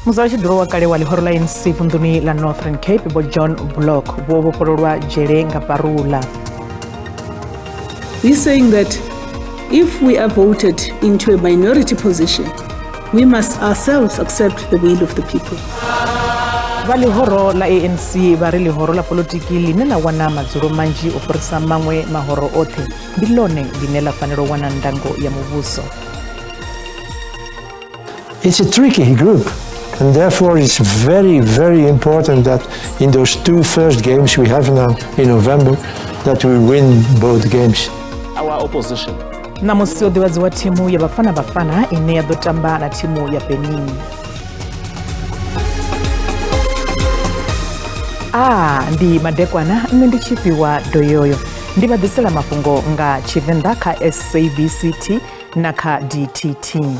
Mudzulatshidulo wa kale wa ḽihoro ḽa ANC vunḓuni ḽa Northern Cape Vho John Block vho vhofhololwa dzhele nga parula. He's saying that if we are voted into a minority position, we must ourselves accept the will of the people. Vha ḽihoro ḽa ANC vha ri ḽihoro ḽa polotiki ḽine ḽa wana madzulo manzhi u fhirisa maṅwe mahoro oṱhe ndi ḽone ḽine ḽa fanela u wana ndango ya muvhuso. It's a tricky group, and therefore it's very, very important that in those two first games we have now in November, that we win both games. Our opposition. Ṋamusi ho ḓivhadziwa thimu ya Bafana Bafana ine ya ḓo tamba na thimu ya Benin. Ndi madekwana nṋe ndi tshifhiwa doyoyo. Ndi vha ḓisela mafhungo nga Tshivenḓa kha SABC na kha DTT.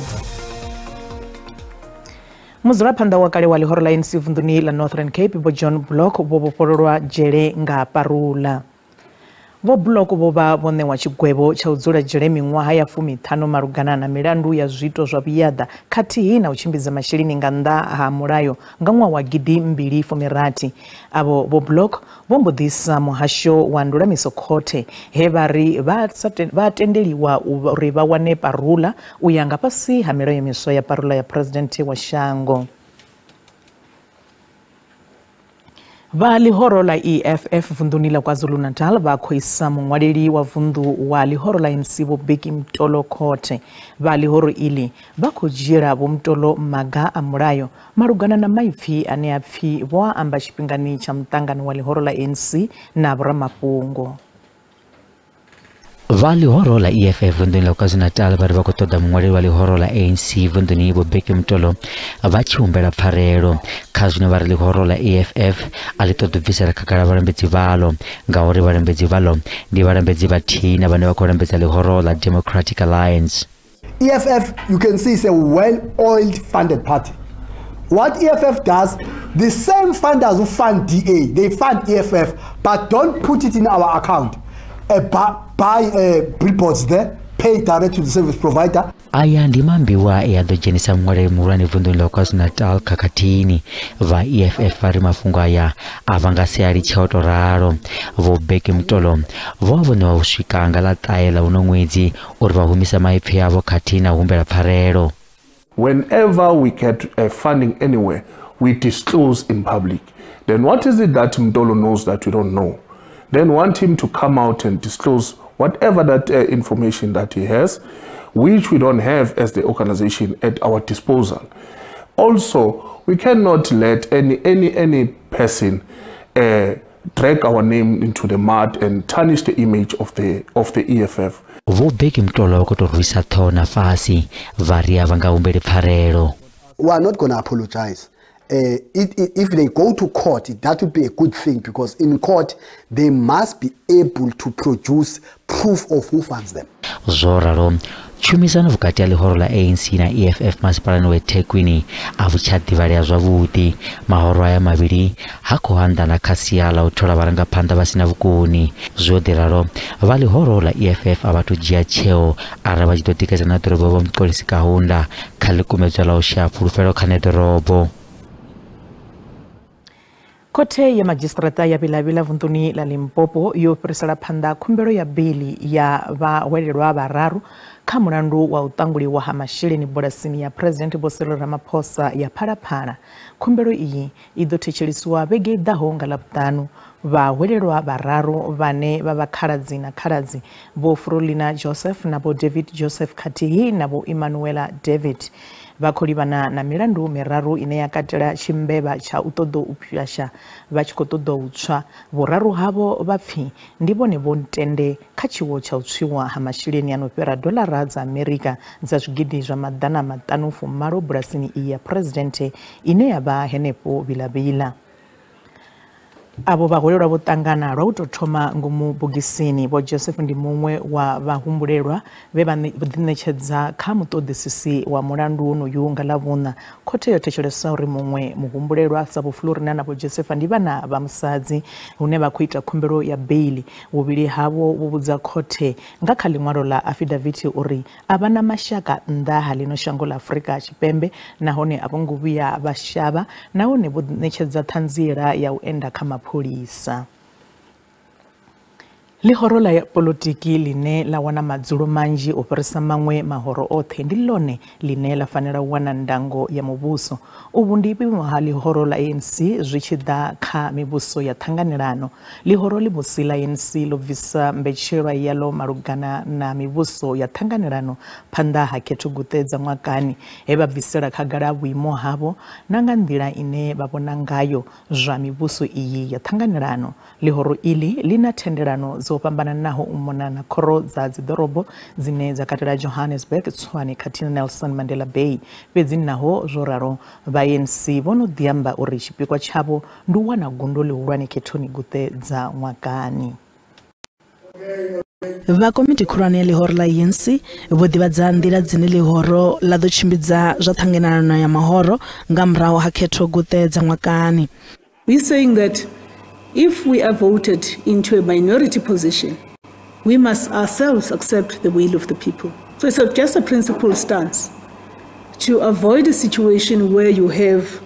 Mudzulaphanḓa wa kale wa ḽihoro ḽa ANC vunḓuni ḽa Northern Cape Vho John Block vho vhofhololwa dzhele nga parula. Vho Block vho vha vho ṋewa tshigwevho tsha u dzula dzhele miṅwaha ya 15 malugana na milandu ya zwiito zwa vhuyaḓa khathihi na u tshimbidza masheleni nga nnḓa ha mulayo nga ṅwaha wa 2016. Avho Vho Block vho mbo ḓisa muhasho wa ndulamiso khothe he vha ri vha tendeliwa uri vha wane parula u ya nga fhasi ha milayo miswa ya parula ya presidenthe wa shango. Vha ḽihoro ḽa EFF vunḓuni ḽa KwaZulu-Natal vha khou isa muṅwaleli wa vunḓu wa ḽihoro ḽa ANC Vho Bheki Mtolo khothe. Vha ḽihoro iḽi vha khou dzhiela Vho Mtolo maga a mulayo malugana na maipfi ane a pfi vho a amba tshifhingani tsha muṱangano wa ḽihoro ḽa ANC na vhoramafhungo. Vha ḽihoro ḽa EFF vunḓuni ḽa KwaZulu-Natal vha ri vha khou ṱoḓa muṅwaleli wa ḽihoro ḽa ANC vunḓuni Vho Bheki Mtolo vha tshi humbela pfarelo kha zwine vha ri ḽihoro ḽa EFF a ḽi ṱoḓi u bvisela khagala vhalambedzi vhaḽo, ngauri vhalambedzi vhaḽo ndi vhalambedzi vhathihi na vhane vha khou lambedza ḽihoro ḽa Democratic Alliance. EFF, you can see, is a well-oiled funded party. What EFF does, the same funders who fund DA, they fund EFF, but don't put it in our account. Buy billboards there, pay direct to the service provider. Aya ndi mambiwa e a ḓo dzhenisa muṅwaleli muhulwane vunḓuni ḽa KwaZulu-Natal khakhathini. Vha EFF vha ri mafhungo aya a vha nga si a litshe o tou ralo. Vho Bheki Mtolo vho vha vho ṋewa u swika nga ḽa ṱahe ḽa uno ṅwedzi uri vha humise maipfi avho khathihi na u humbela pfarelo. Whenever we get funding anywhere, we disclose in public. Then what is it that Mtolo knows that we don't know? Then want him to come out and disclose whatever that information that he has, which we don't have as the organization at our disposal. Also, we cannot let any person drag our name into the mud and tarnish the image of the EFF. Vho Bheki Mtolo vha khou tou rwisa ṱhoho na fhasi vha ri a vha nga humbeli pfarelo. We are not going to apologize. If they go to court, that would be a good thing, because in court they must be able to produce proof of who funds them. Zwo ralo, tshumisano vhukati ha ḽihoro ḽa ANC na EFF masipalani wa eThekwini a vhu tsha ḓivhalea zwavhuḓi. Mahoro aya mavhili ha khou anḓana kha sia ḽa u thola vharangaphanḓa vha sina vhukoni. Zwo ḓi ralo, vha ḽihoro ḽa EFF a vha thu dzhia tsheo arali vha tshi ḓo tikedza na ḓorobo Vho Mxolisi Kaunda kha ḽikumedzwa ḽa u shaya fhulufhelo kha ṋeḓorobo. Khothe ya madzhisiṱiraṱa ya Vilavila vunḓuni ḽa Limpopo yo fhirisela phanḓa khumbelo ya beiḽi ya vhahwelelwa vhararu kha mulandu wa u ṱanguliwa ha masheleni bulasini ya President Vho Cyril Ramaphosa ya Phalaphala. Khumbelo iyi i ḓo thetshelisiwa vhege i ḓaho nga Ḽavhuṱanu. Vhahwelelwa vhararu vhane vha vha khaladzi na khaladzi Vho Frolina Joseph na Vho David Joseph khathihi na Vho Emmanuela David vha khou livhana na milandu miraru ine ya katela tshimbevha tsha u ṱoḓa u pwyasha vha tshi khou ṱoḓa u tswa. Vhuraru havho vha pfi ndi vhone vho ntende kha tshiwo tsha u tswiwa ha masheleni a no fhira doḽara dza Amerika dza zwigidi zwa 580 bulasini iyi ya presidenthe ine ya vha henefho Vilavila. Avho vhahwelelwa vho ṱangana lwa u tou thoma ngomu bogisini. Vho Joseph ndi muṅwe wa vhahumbulelwa vhe vha ḓiṋetshedza kha muṱoḓisisi wa mulandu wonoyu nga Ḽavhuṋa. Khothe yo thetshelesa uri muṅwe muhumbulelwa sa Vho Florina na Vho Joseph ndi vhana vha musadzi hune vha khou ita khumbelo ya beili. Vhuvhili havho vho vhudza khothe nga kha ḽiṅwalo ḽa afidavithi uri a vha na mashaka nnḓa ha ḽino shango ḽa Afrika Tshipembe nahone a vho ngo vhuya vha shavha, nahone vho ṋetshedza ṱhanziela ya u enda kha mapholisa. Ḽihoro ḽa polotiki ḽine ḽa wana madzulo manzhi u fhirisa maṅwe mahoro oṱhe ndi ḽone ḽine ḽa fanela u wana ndango ya muvhuso. Uvhu ndi vhuimo ha ḽihoro ḽa ANC zwi tshi ḓa kha mivhuso ya ṱhanganelano. Ḽihoro ḽivhusi ḽa ANC ḽo bvisa mbetshelwa yaḽo malugana na mivhuso ya ṱhanganelano phanḓa ha khethoguṱe dza ṅwakani, he vha bvisela khagala vhuimo havho na nga nḓila ine vha vhona ngayo zwa mivhuso iyi ya ṱhanganelano. Ḽihoro iḽi ḽi na thendelano dzo fhambananaho u mona na khoro dza dziḓorobo dzine dza katela Johannesburg, Tshwane khathihi na Nelson Mandela Bay. Fhedzi naho zwo ralo, vha ANC vho no ḓi amba uri tshipikwa tshavho ndi u wana gundo ḽihulwane khethoni guṱe dza ṅwakani. Vha komiti khulwane ya ḽihoro ḽa ANC vho ḓivhadza nḓila dzine ḽihoro ḽa ḓo tshimbidza zwa ṱhanganelano ya mahoro nga murahu ha khetho guṱe dza ṅwakani. We saying that if we are voted into a minority position, we must ourselves accept the will of the people. So it's just a principled stance to avoid a situation where you have,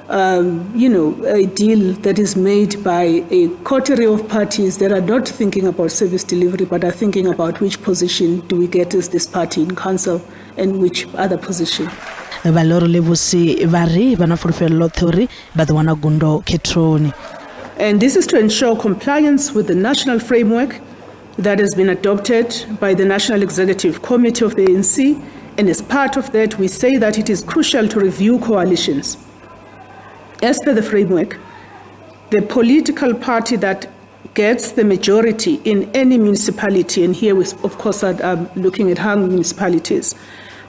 a deal that is made by a coterie of parties that are not thinking about service delivery, but are thinking about which position do we get as this party in council and which other position. Vha ḽihoro ḽivhusi vha ri vha na fulufhelo ḽoṱhe uri vha ḓo wana gundo khethoni. And this is to ensure compliance with the national framework that has been adopted by the National Executive Committee of the ANC. And as part of that, we say that it is crucial to review coalitions. As per the framework, the political party that gets the majority in any municipality, and here we, of course, are looking at Hang municipalities,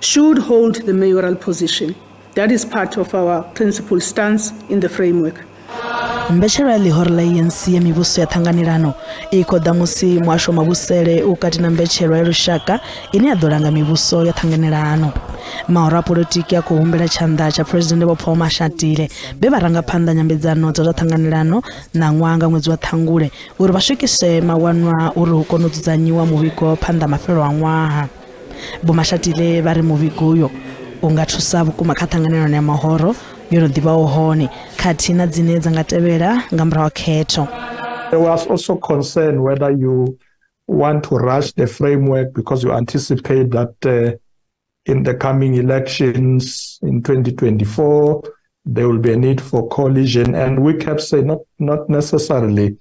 should hold the mayoral position. That is part of our principal stance in the framework. Mbetshelwa ya ḽihoro ḽa ANC ya mivhuso ya ṱhanganelano i khou ḓa musi muhasho wa mavhusele u kati na mbetshelwa ya lushaka ine ya ḓo langa mivhuso ya ṱhanganelano. Mahoro a polotiki a khou humbela tshanḓa tsha Phresidennde Vho Paul Mashatile vhe vha ranga phanḓa nyambedzano dza zwa ṱhanganelano ṋaṅwaha nga ṅwedzi wa Ṱhangule uri vha swikise mawanwa uri hu kone u dzudzanyiwa muvhigo phanḓa mafhelo a ṅwaha. Vho Mashatile vha ri muvhigo uyo u nga thusa vhukuma kha ṱhanganelano ya mahoro yo no ḓivhaho hone khathihi na dzine dza nga tevhela nga murahu ha khetho. There was also concern whether you want to rush the framework because you anticipate that in the coming elections in 2024 there will be a need for coalition, and we kept saying not necessarily,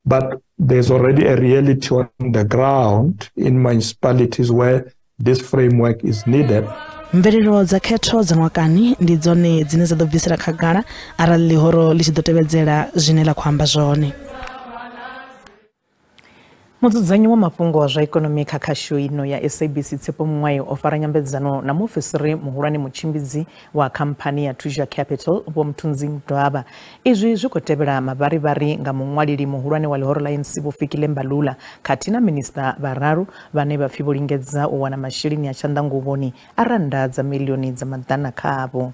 but there's already a reality on the ground in municipalities where this framework is needed. Mvelelo dza khetho dza ṅwakani ndi dzone dzine dza ḓo bvisela khagala arali ḽihoro ḽi tshi ḓo tevhedzela zwine ḽa khou amba zwone. Mudzudzanyi wa mafhungo wa zwa ikonomi kha khasho ino ya SABC Tshepo Mngwayi o fara nyambedzano na muofisiri muhulwane mutshimbidzi wa khamphani ya Tuzha Capital Vho Mthunzi Mdwaba. Izwi zwi khou tevhela mavharivhari nga muṅwaleli muhulwane wa ḽihoro ḽa ANC Vho Fikile Mbalula khathihi na minista vhararu vhane vha pfi vho lingedza u wana masheleni a tshanḓanguvhoni a rannda dza miḽioni dza maḓana khavho.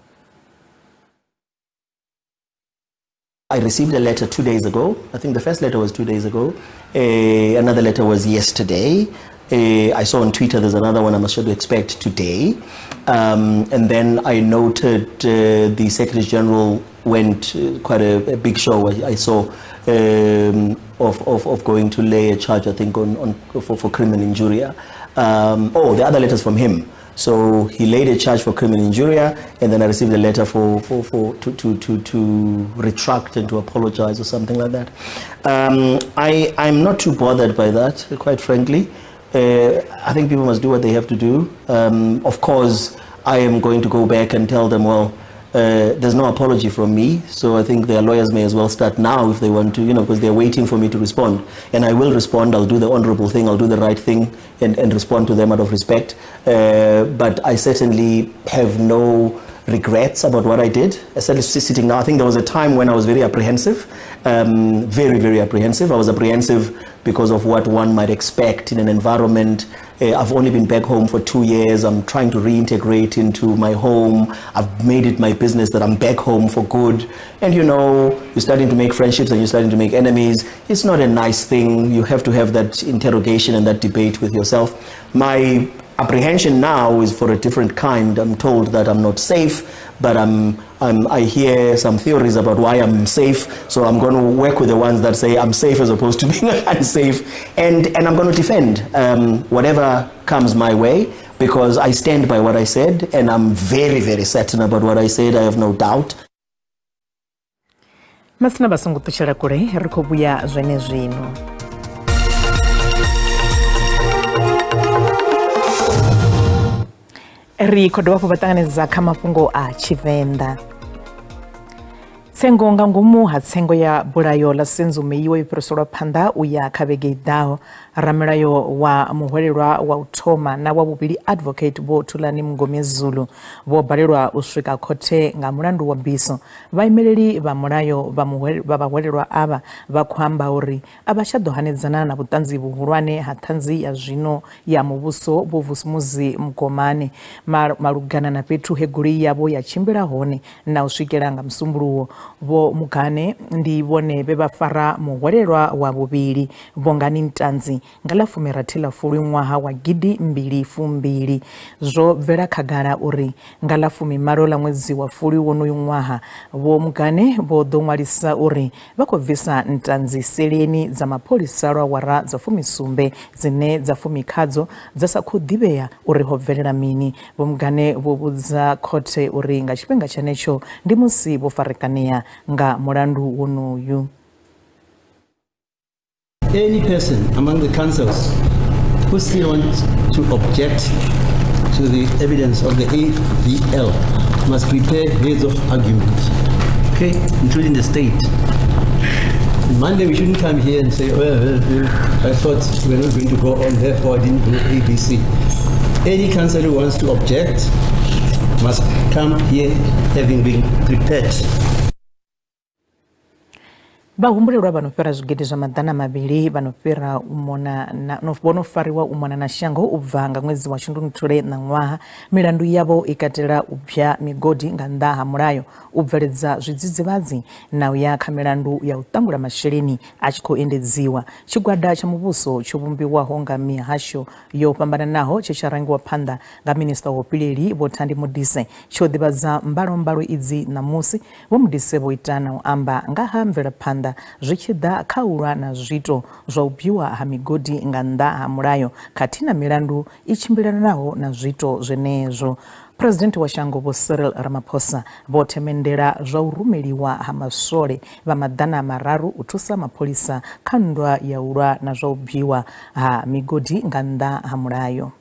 I received a letter 2 days ago. I think the first letter was 2 days ago. Another letter was yesterday. I saw on Twitter there's another one I'm sure to expect today. And then I noted the Secretary General went quite a big show I saw of going to lay a charge, I think, for criminal injuria. The other letters from him. So he laid a charge for criminal injuria, and then I received a letter to retract and to apologize or something like that. I'm not too bothered by that, quite frankly. I think people must do what they have to do. Of course, I am going to go back and tell them, well, there's no apology from me, so I think their lawyers may as well start now if they want to, because they're waiting for me to respond. And I will respond. I'll do the honorable thing. I'll do the right thing and respond to them out of respect. But I certainly have no regrets about what I did. I certainly sitting now, I think there was a time when I was very apprehensive Very, very apprehensive. I was apprehensive because of what one might expect in an environment. I've only been back home for 2 years. I'm trying to reintegrate into my home. I've made it my business that I'm back home for good. And you know, you're starting to make friendships and you're starting to make enemies. It's not a nice thing. You have to have that interrogation and that debate with yourself. My apprehension now is for a different kind. I'm told that I'm not safe, but I hear some theories about why I'm safe, so I'm going to work with the ones that say I'm safe as opposed to being unsafe, and I'm going to defend whatever comes my way, because I stand by what I said, and I'm very, very certain about what I said. I have no doubt. Masina basongo ṱutshela kule ri khou vhuya zwenezwino. Ri khou dovha hafhu vha ṱanganedza kha mafhungo a Tshivenḓa. Tsengo nga ngomu ha tsengo ya bulayo ḽa Senzo Meyiwa yo fhiriselwa phanḓa u ya kha vhege i ḓaho. Ramilayo wa muhwelelwa wa u thoma na wa vhuvhili Advocate Vho Thulani Mngomezulu vho balelwa u swika khothe nga mulandu wa biso. Vhaimeleli vha mulayo vha vhahwelelwa avha vha khou amba uri a vha tsha ḓo hanedzana na vhuṱanzi vhuhulwane ha ṱhanzi ya zwino ya muvhuso Vho Vusumuzi Mugomane malugana na fhethu he goloi yavho ya tshimbila hone na u swikela nga Musumbuluwo. Vho Mugane ndi vhone vhe vha fara muhwelelwa wa vhuvhili Bongani Ntanzi nga ḽa 16 ḽa Fulwi ṅwaha wa 2020. Zwo bvela khagala uri nga ḽa 18 ḽa ṅwedzi wa Fulwi wonoyu ṅwaha Vho Mugane vho ḓo ṅwalisa uri vha khou bvisa Ntanzi seleni dza mapholisa lwa awara dza 17 dzine dza 10 khadzo dza sa khou ḓivhea uri ho bvelela mini. Vho Mugane vho vhudza khothe uri nga tshifhinga tshenetsho ndi musi vho farekanea nga mulandu wonoyu. Any person among the councils who still wants to object to the evidence of the AVL must prepare heads of argument, okay, including the state. On Monday we shouldn't come here and say, well, I thought we were not going to go on, therefore I didn't do ABC. Any council who wants to object must come here having been prepared. Vhahumbulelwa vha no fhira zwigidi zwa 200 vha no fhira u mona na vho no fariwa u mona na shango u bva nga ṅwedzi wa Shundunthule na ṅwaha. Milandu yavho i katela u bya migodi nga nnḓa ha mulayo, u bveledza zwidzidzivhadzi na u ya kha milandu ya u ṱangula masheleni a tshi khou endedziwa. Tshigwada tsha muvhuso tsho vhumbiwaho nga mihasho yo fhambananaho tshe tsha rangiwa phanḓa nga minista wa vhupileli Vho Thandi Modise tsho ḓivhadza mbalombalo idzi ṋamusi. Vho Modise vho ita na u amba nga ha mvelaphanḓa zwi tshi ḓa kha u lwa na zwiito zwa u bwiwa ha migodi nga nnḓa ha mulayo khathihi na milandu i tshimbilelanaho na zwiito zwenezwo. President wa shango Vho Cyril Ramaphosa vho themendela zwa u rumeliwa ha maswole vha 300 u thusa mapholisa kha nndwa ya u lwa na zwa u bwiwa ha migodi nga nnḓa ha mulayo.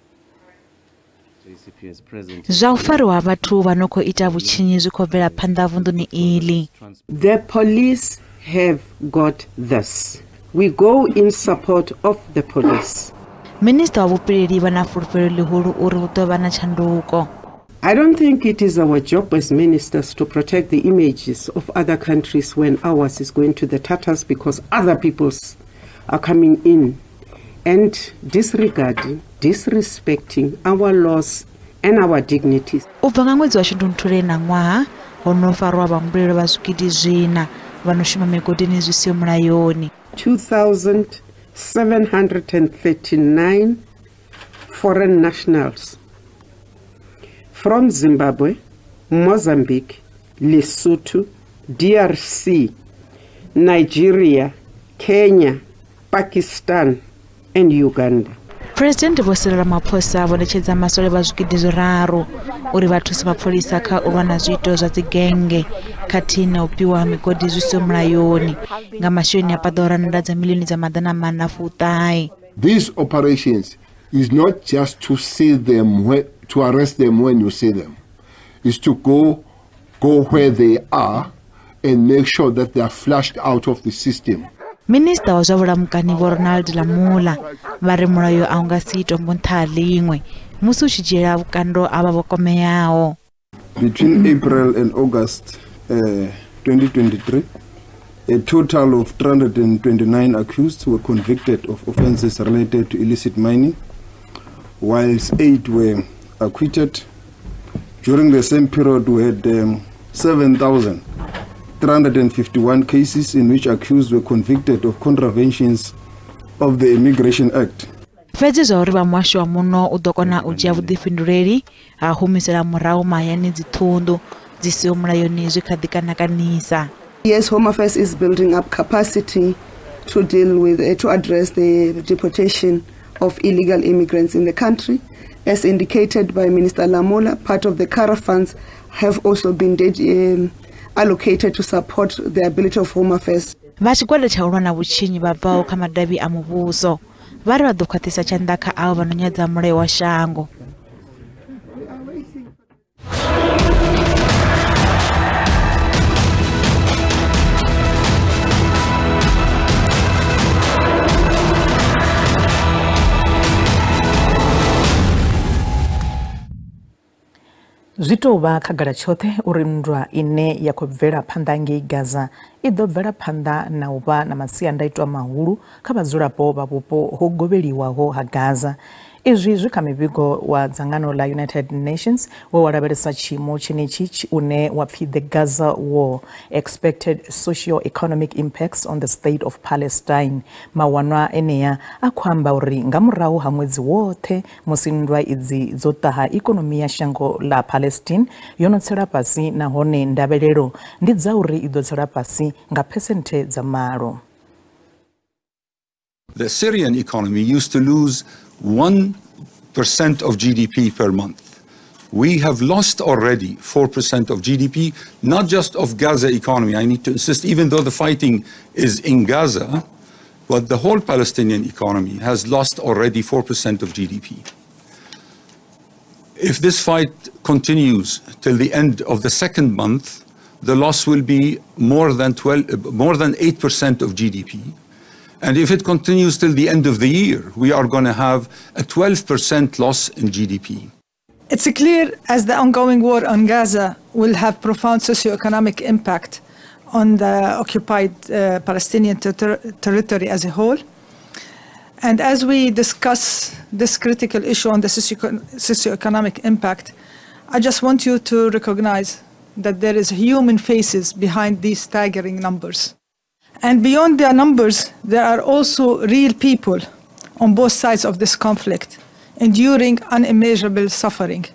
Zwa u fariwa vhathu vha no khou ita vhutshinyi zwi khou bvela phanḓa vunḓuni iḽi. The police have got this. We go in support of the police. Minister wa vhupileli vha na fulufhelo ḽihulu uri hu ḓo vha na tshanduko. I don't think it is our job as ministers to protect the images of other countries when ours is going to the tatters because other peoples are coming in and disregarding, disrespecting our laws and our dignities. U bva nga ṅwedzi wa Shundunthule na ṅwaha ho no farwa vhahumbulelwa vha zwigidi zwiṋa vha no shuma migodini zwi siho mulayoni. 2,739 foreign nationals from Zimbabwe, Mozambique, Lesotho, DRC, Nigeria, Kenya, Pakistan and Uganda. President Vho Cyril Ramaphosa vho ṋetshedza maswole vha zwigidi zwiraru uri vha thuse mapholisa kha u lwa na zwiito zwa dzigenge khathihi na u bwiwa ha migodi zwi siho mulayoni nga masheleni a paḓaho rannda dza miḽioni dza 490. These operations is not just to see them, to arrest them when you see them. It's to go where they are and make sure that they are flushed out of the system. Minister wa zwa vhulamukani Vho Ronald Lamola vha ri mulayo a u nga si tombo nṱha ha ḽiṅwe musi u tshi dzhiela vhukando avha vho kwameaho. Between April and August 2023, A total of 329 accused were convicted of offences related to illicit mining, whilst 8 were acquitted. During the same period, we had 7,351 cases in which accused were convicted of contraventions of the Immigration Act. Fhedzi zwa uri vha muhasho wa muno u ḓo kona u dzhia vhuḓifhinduleli ha humisela murahu mahayani dziṱhunḓu dzi siho mulayoni zwi kha ḓi kanakanisa. Yes, Home Affairs is building up capacity to deal with, to address the deportation of illegal immigrants in the country. As indicated by Minister Lamola, part of the CARA funds have also been allocated to support the ability of Home Affairs. Vha tshigwada tsha u lwa na vhutshinyi vha bvaho kha madavhi a muvhuso vha ri vha ḓo khwaṱhisa tshanḓa kha avho vha no nyadza mulayo wa shango. Zwi tou vha khagala tshoṱhe uri nndwa ine ya khou bvela phanḓa ngei Gaza i ḓo bvela phanḓa na u vha na masiandaitwa mahulu kha vhadzulapo vha vhupo ho govheliwaho ha Gaza. Izwi zwi kha mivhigo wa dzangano ḽa United Nations we wa lavhelesa tshiimo tshenetshi une wa pfi The Gaza War: Expected Socio-Economic Impacts on the State of Palestine. Mawanwa enea a khou amba uri nga murahu ha ṅwedzi woṱhe musi nndwa idzi dzo ṱaha, ikonomi ya shango ḽa Palestine yo no tsela fhasi nahone ndavhelelo ndi dza uri i ḓo tsela fhasi nga phesenthe dza 8. The Syrian economy used to lose 1% of GDP per month. We have lost already 4% of GDP, not just of Gaza economy. I need to insist, even though the fighting is in Gaza, but the whole Palestinian economy has lost already 4% of GDP. If this fight continues till the end of the second month, the loss will be more than 8% of GDP. And if it continues till the end of the year, we are going to have a 12% loss in GDP. It's clear as the ongoing war on Gaza will have profound socioeconomic impact on the occupied Palestinian territory as a whole. And as we discuss this critical issue on the socioeconomic impact, I just want you to recognize that there is human faces behind these staggering numbers. And beyond their numbers, there are also real people on both sides of this conflict, enduring unimaginable suffering,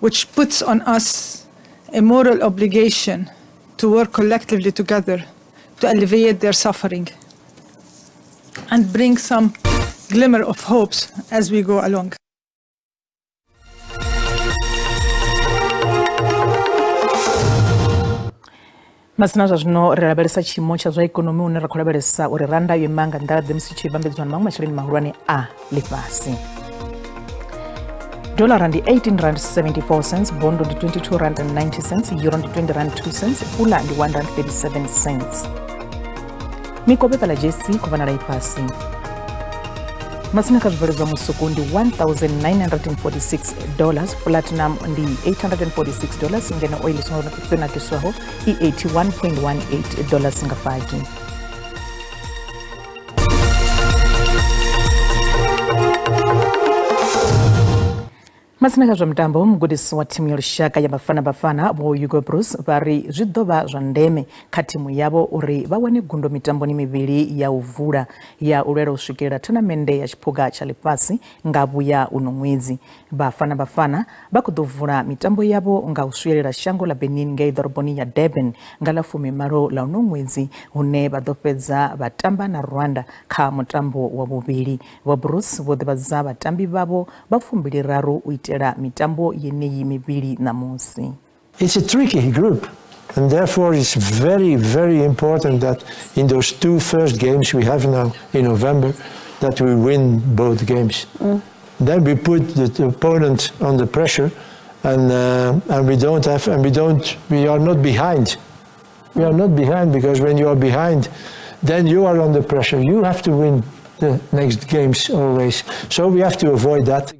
which puts on us a moral obligation to work collectively together to alleviate their suffering and bring some glimmer of hopes as we go along. Masina zwa zwino ri lavhelesa tshiimo tsha zwa ikonomi une ra khou lavhelesa uri randa yo ima nga nḓila ḓe musi tshi vhambedzwa na maṅwe masheleni mahulwane a ḽifhasi. Dollar ndi 18.74 rand, bondo ndi 22.90 rand, euro ndi 20.02 rand, pula ndi 1.37 rand. Mikovhe fhaḽa JSE khou vhonala i fhasi. Masina kha zwibveledzwa musuku ndi $1,946, platinum ndi $846, ngeno oil i songo nakiswaho i $81.18 nga faki. Masina kha zwa mitambo, mugudisi wa thimu ya lushaka ya Bafana Bafana Vho Hugo Broos vha ri zwi ḓo vha zwa ndeme kha thimu yavho uri vha wane gundo mitamboni mivhili ya u vula ya u lwela u swikelela thonamennde ya tshiphuga tsha ḽifhasi nga vhuya uno ṅwedzi. Bafana Bafana vha khou ḓo vula mitambo yavho nga u swielela shango ḽa Benin ngei ḓoroboni ya Durban nga ḽa 18 ḽa uno ṅwedzi, hune vha ḓo fhedza vha tamba na Rwanda kha mutambo wa vhuvhili. Vho Broos vho ḓivhadza vhatambi vhavho vha 23 u itela mitambo yeneyi mivhili ṋamusi. It's a tricky group, and therefore it's very, very important that in those two first games we have now in November, that we win both games. Then we put the opponent under pressure, and we are not behind. We are not behind, because when you are behind, then you are under pressure. You have to win the next games always. So we have to avoid that.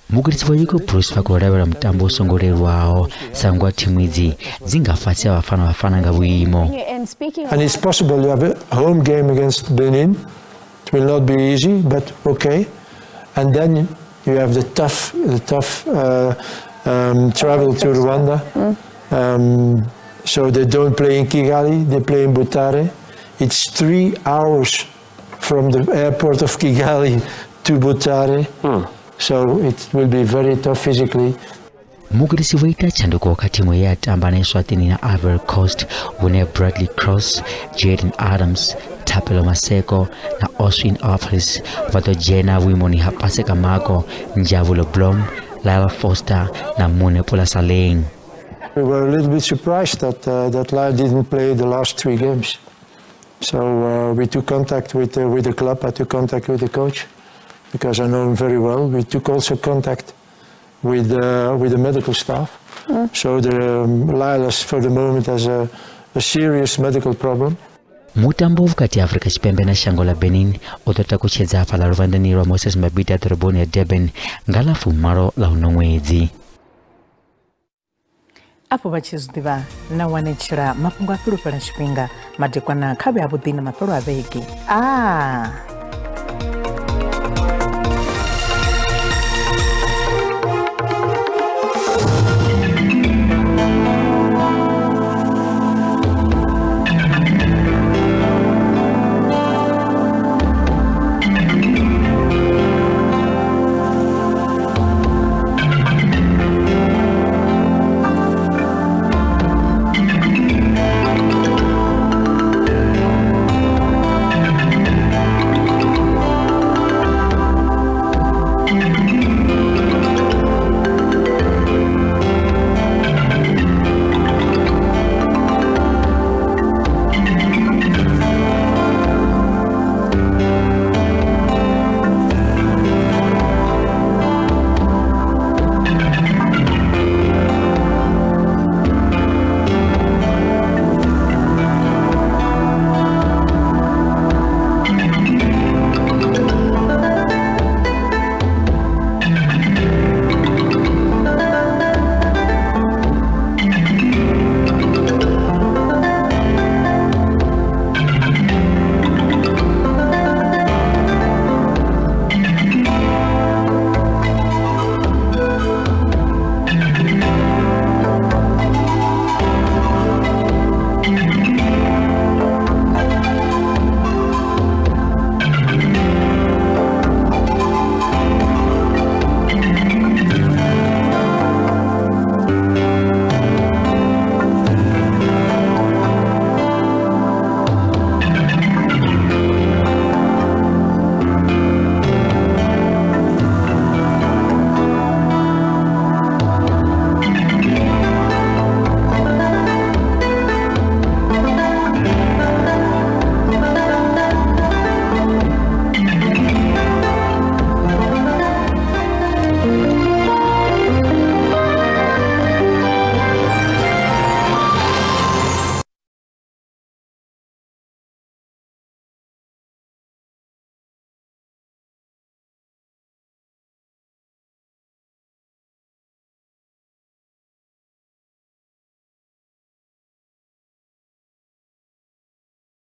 Mugudisi wa Hugo Broos vha khou lavhelela mutambo u songo leluwaho sa ngwa thimu idzi dzi nga fhasi ha Bafana Bafana nga vhuimo. And it's possible you have a home game against Benin. It will not be easy, but okay. And then you have the tough travel to Rwanda. So they don't play in Kigali, they play in Butare. It's 3 hours from the airport of Kigali to Butare. So it will be very tough physically. Mugudisi vho ita tshanduko kha thimu ye ya tamba na Eswatini na Ivory Coast, hune Bradley Cross, Jaden Adams, Thapelo Maseko na Oswin Appollis vha ḓo dzhena vhuimoni ha Paseka Mako, Njabulo Blom, Lyle Foster na Mune Pulasaleng. We were a little bit surprised that that Lyle didn't play the last 3 games. So we took contact with the club. I took contact with the coach because I know him very well. We took also contact with the medical staff. So the Lyle is for the moment has a serious medical problem. Mutambo vhukati ha Afrika Tshipembe na shango ḽa Benin u ḓo takutshedza hafhaḽa luvhanḓeni lwa Moses Mabhida ḓoroboni ya Durban nga ḽa 18 ḽa uno ṅwedzi. Afho vha tshi zwi ḓivha na wanetshela mafhungo a fhulufhela tshifhinga madekwana kha vhe avhuḓi na mafhelo a vhege.